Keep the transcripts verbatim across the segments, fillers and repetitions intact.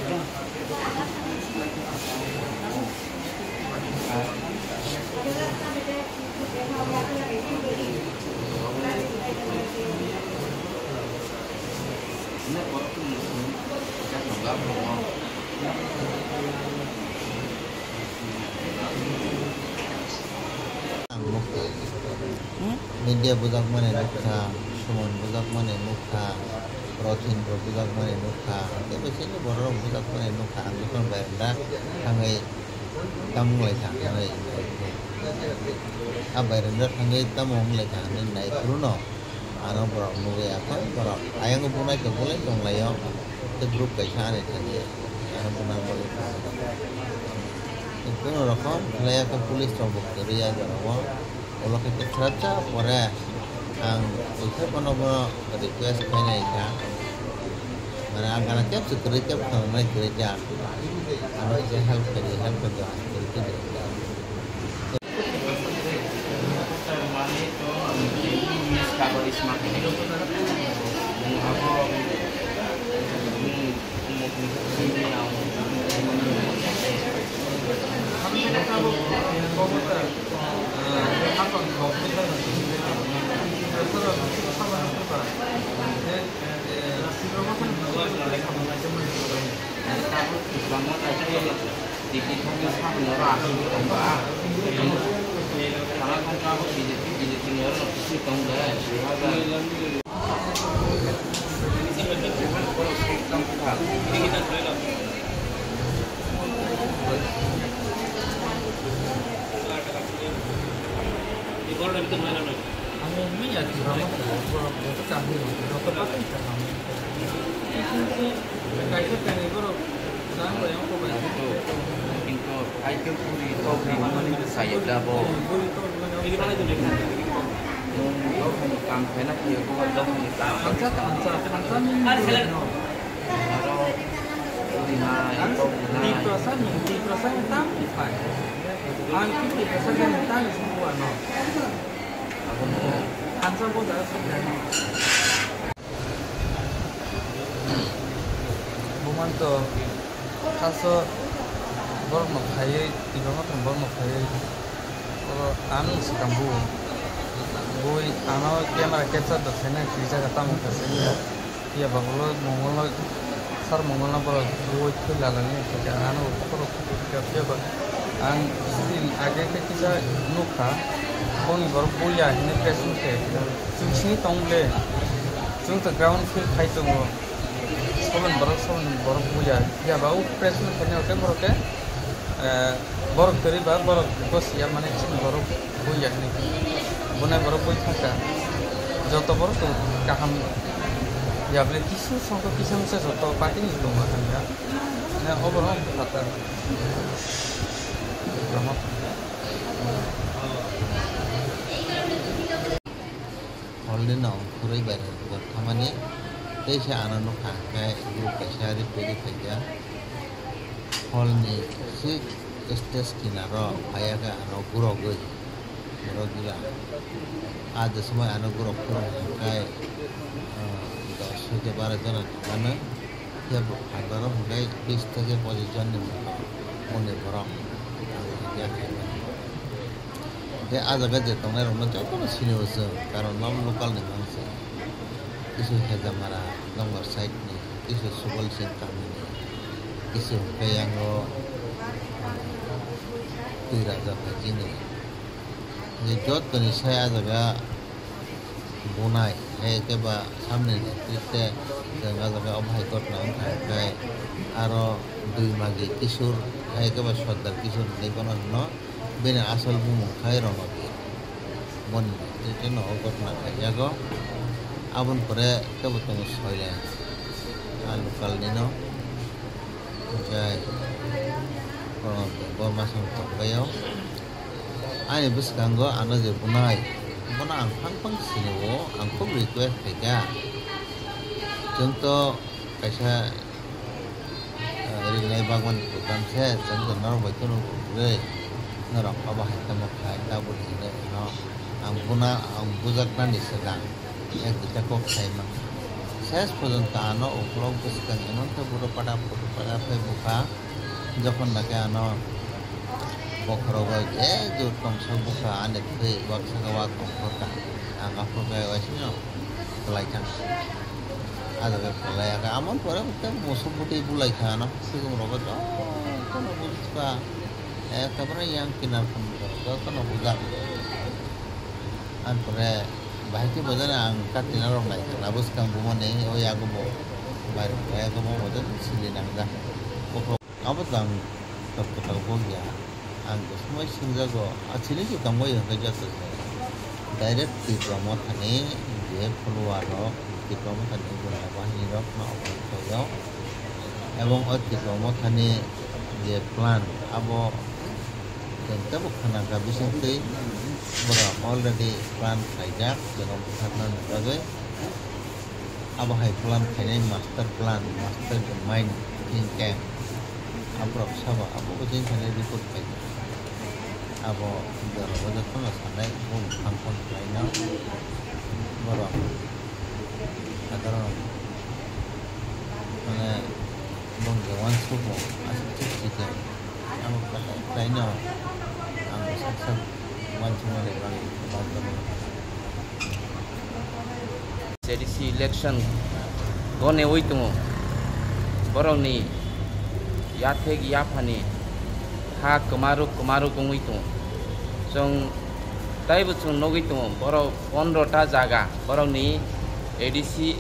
Ang nukha. Media bujakmani nukha, Suman bujakmani nukha, Rothin rok bujakmani nukha, tei bai sini borok rok bujakmani nukha. Ang jokhon bai rwngda thangwi tamo wnglaikha hinwi. A bai rwngda thangwi tamo wnglaikha hinwi naiphuru no. Ano borok nugwi akhoi borok ayang bunai tong bulai tong laio. Tei group kaisa ani thani ano buna bagwi tong. Kono rokom khlai khe police rok bo kwrwi a jora o. Ulo khe tei khrapsa pore ang uikhe bono bono request khainai kha. Mane ang gana kebse kwrwi kebo khananai kwrwi kha. Ano khe help khaidi help khaidi ang kwrwi khe. Ang ummi ya, di bawah tu, borok joto kahwi rok, joto pakai kaham. Kaisa kainwi borok chang bai ang ko bai. Kintu, kintu, hai khe puri tok ni mani saya da bo. Puri tok ni mani. Nwng dophani kam khaina khe, bo dophani kam khaina. Thansa, thansa, thansa ni. Aro puri nai, tok nai. Tiprasa ni, Tiprasa ni tam ni phai. Ang Tiprasa ni tam ni sungwa no. Abono. Thansa bo da sungwa no. Bumanto khaso borokno phaiwi, Tipra Mothani borokno phaiwi, oro ano swkang bu, bui ano camera capture da khaina kisa ka tamo kha sini ya. Phiya ba ulo Mongol no, sar Mongol no borok bui thwi lalani kisa ano borok phiya ba ang sini age khe kisa nukha, boni borok buya hini press meet khe. Chwng sini tong le, chwng to ground field khai tongo. Soben borok, soben borok buya. Phiya ba o press meet khainai hwnkhe borok khe, eh, borok kwrwi ba borok bo siya mane chini borok buya hinwi. Bunai borok bui thangkha. Joto borok to kaham ya bwle kisu songkha kisa misa joto party ni tongo hamya. Ne oborok phatar. Hall ni no khurui bai rok thamani tei se ano nukha hwnkhe group kaisa ripui riphaikha. Hall ni swi stage kinaro phaiya khe ano gurogwi borok gila. A je somoi ano gurok phuru hwnkhe, ah, dos hwnkhe baro jona thangmano. Phiya bo phataro hwnkhe bis theke pochis jonni motho moni borok ang ya khaimani. Hwnkhe ah jaga je tongnairokno jotono sinio chwng, karon bam local ni manswk. Kisu Hejamara, Dongar side ni, kisu Subal Singh kamini, kisu hwnkhe yango Twi Raja Bhaijini. Hwnkhe jotoni sai ah jaga bunai, hai khe ba samni netrite chwng ah jaga omo hai gotna wngkha, hwnkhe aro Dui Magi Kishore, hai khe ba Sardar Kishore hinwi bono hwno, bini asol bumung khai Ronobir. Boni netrite no o gotna khaijago. Aboni pore kebo tongo Soileng, a local nino, hwnkhe Ronobir bo masong tongbaio. Ani bwskango ano je bunai, bono ang phang phang sinio, ang khub request khaikha. Chwng to kaisa, eh, rinai bagmani program se, chwng to norok bai kheno kwrwi, norok abo hai tamo khai, tabuk hinwi ano ang buna, ang bujaknani swkang ek duita kok sai mankha. Ses porjonto ano uklok bwskang emon khe buro pada photo pada phai bukha, jokhon nake ano bokhorok bai je jor tongsa bukha ani thwi wak saka wak tongkha, ang aphuru khe waisino kwlai thang. Ajaga kwlai aka amon pore khe musuk bwtwi bulai kha ano, sikum rogo jotono bujikha, ekabare yang kinar khum jotono bujak. An pore bahai khe bojani ang katina rok nai khwna bwskang bumani o yago bo bai rok bai yago bo bojani sili nangjak. Abo tang tok kwtal bo ya ang bo swmai swngjago a chini se tongbai hwnkhe joto se direct Tipra Mothani je follower rok Tipra Mothani guna bahini rok no open khaio ebong o Tipra Mothani je plan abo Chwng teibo khana kha bisingtwi borok already plan khlaijak, chwng bwtharna bagwi. Abo hai plan khainai master plan, master mind think tank. Aborok sabo abo bo jeng khainai report khaijak. Abo borok bo jotono sanai, bo function khlaina borok. Saধাron mane bong je uansukmung aswk thik si khe abo kwlai kwlaino ang sak sak uansukmani bagwi kwbangma. A D C election gone oi tongo, borokni yathek yaphani ha kwmaruk kwmaruk wngwi tongo. Chwng taibo chwng nugwi tongo, borok pondro ta jaga, borokni A D C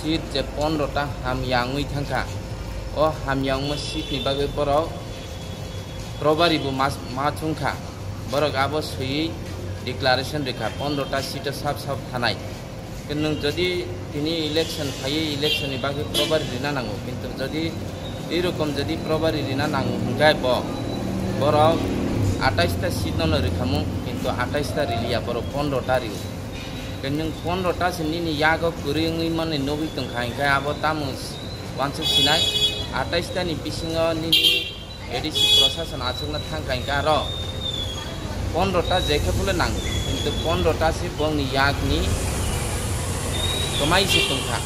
seat je pondro ta hamya wngwi thangkha. O hamya wngma seat ni bagwi borok probari bo ma, ma chwngkha. Borok abo swiwi declaration rikha, pondro ta seat o sap sap thanai. Nwng jodi tini election phaiwi election ni bagwi probari rina nango, kintu jodi ei rokom jodi probari rina nang hwnkhe bo borok atais ta seat no rikhamu, kintu atais ta riliya, borok pondro ta rio. Nwng pondro ta se nini yago kwrwi wngwi mani nugwi tongkha, hinkhe abo tamo uansuk sinai, atais ta ni bisingo nini A D C prosason achukna thangkha hinkhe aro pondro ta je khe phule nang, kintu pondro ta se bongni yakni kwmai se tongkha.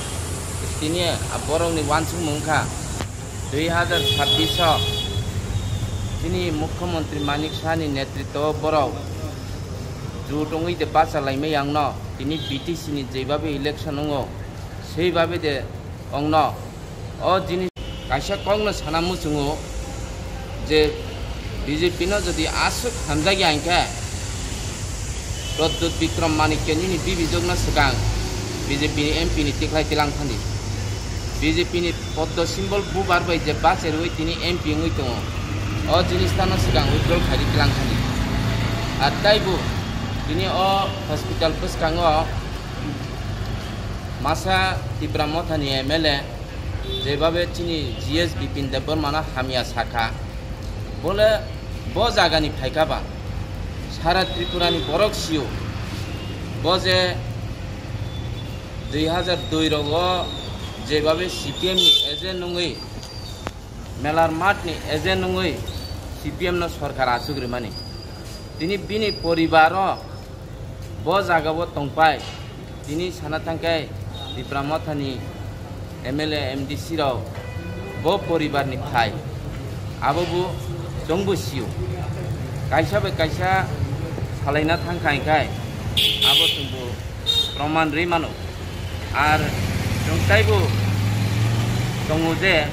Tini a borokni uansukmung wngkha dui hazar chabbish o chini Mukhyamantri Manik Saha ni netritwo o borok jut wngwi de bacha laimai ang no tini B T C ni jeibabe election wngo, seibabe de ongno o jini kaisa kokno sana muchungo je B J P no jodi aswk hamjakya hinkhe Pradyut Bikram Manikya nini bibijokno swkang B J P ni M P ni tiklai tilang thani. B J P ni poddo symbol bubar bai je bacherwi tini M P wngwi tongo. O jinis tano swkang withdrawal khaidi tilang thani. Ar taibo tini o hospital bwskango masa Tipra Mothani M L A jebabe chini G S Bipin Debbarmano hamya sakha, bole bo jagani phaikha ba sara Tripurani borok sio, bo je dui hazar dui rogo jebabe C P M ni agent wngwi, melar math ni agent wngwi C P M no sorkar achuk rimani. Tini bini poribaro bo jagao tongpai. Tini sana thangkhe Tipra Mothani M L A, M D C rok bo poribarni phai. Abo bo chwngbo sio. Kaisa bai kaisa salaina thangkha hinkhe abo chwngbo proman rwi mano. Ar chwng taibo tongo je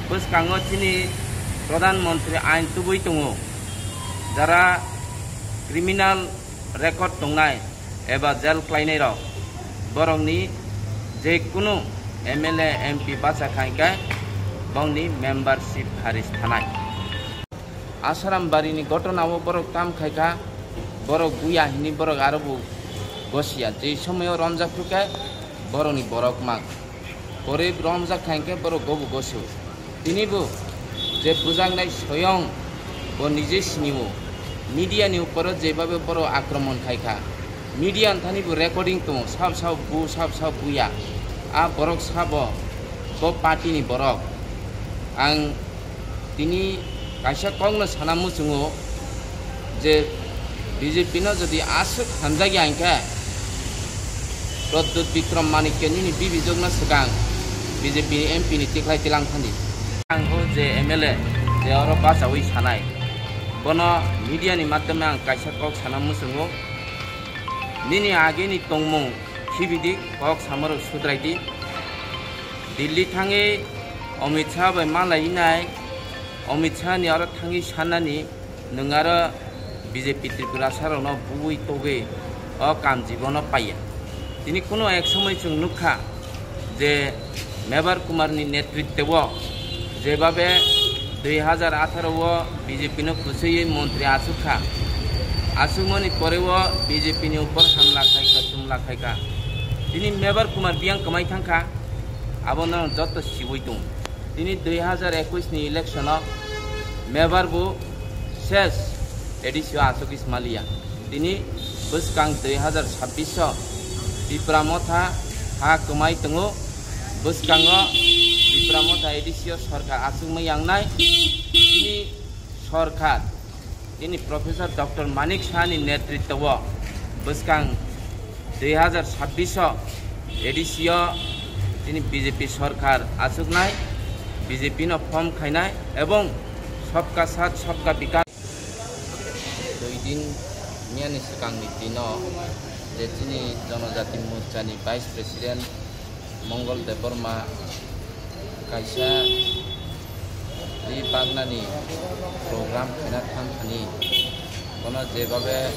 bwskango chini Pradhan Mantri ain tubui tongo. Jara criminal record tongnai eba jail khlainai rok, borokni je kunu M L A, M P bacha khai khe bongni membership kharij thanai. Asaram barini gotona o borok tam khai kha, borok buya hini borok aro bo gosiya, je somoyo romjak phru khe borokni borok mang. Pore romjak khai khe borok gobo goso. Tini bo je bujaknai soyong bo nije sinio. Media ni uporo jebabe borok akromon khai kha. Media thani bo recording tongo, sab sab bu, sab sab buya. A borok sabo bo party ni borok. Ang tini kaisa kokno sana muchungo je B J P no jodi aswk hamjakya hinkhe Pradyut Bikram Manikya nini bibijwkno swkang B J P M P ni tikhlai tilang thani. Ang o je M L A je oro bachaui sanai, bono media ni madhyome ang kaisa kok sana muchungo. Nini agini tongmung khibidi, kok samarok sudrai di. Delhi thangwi Amit Shah bai malai nai, Amit Shah ni oro thangwi sanani, nwng aro B J P Tripurasa rokno bui togwi o kam jibono paiya. Tini kuno ek somoi chwng nukha je Mebar Kumar ni netritwo jebabe dui hazar atharo o B J P no kwchwiwi montri achukha. Achukmani pore o B J P ni upor hamla khaikha, chumla khaikha. Tini Mebar Kumar biyang kwmai thangkha, abono joto siwi tong. Tini dui hazar ekwis ni election o Mebar bo ses A D C o achuk ismaliya. Tini bwskang dui hazar sabbish o Tipra Motha ha kwmai tongo. Bwskango Tipra Motha A D C o sorkar achukmai yangnai. Tini sorkar, tini Professor Doctor Manik Saha ni netritwo bwskang dui hazar sabbish o A D C o tini B J P sorkar achuknai, B J P no form khainai ebong Sabka Saath Sabka Vikas. Dui din miyani swkangni dino je chini Jonojati Morcha ni Vice President Mongol Debbarma kaisa ri bagnani program khaina thang thani, bono jebabe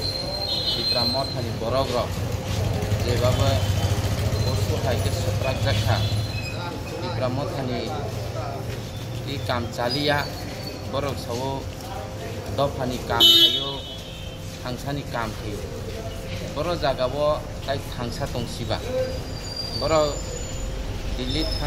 Tipra Mothani borok rok jebabe postu hai khe swprak jak kha, Tipra Mothani ri kam chaliya, borok sao dophani kam khaio, thangsani kam khaio. Boro jagao tai thangsa tong siba. Borok Delhi thang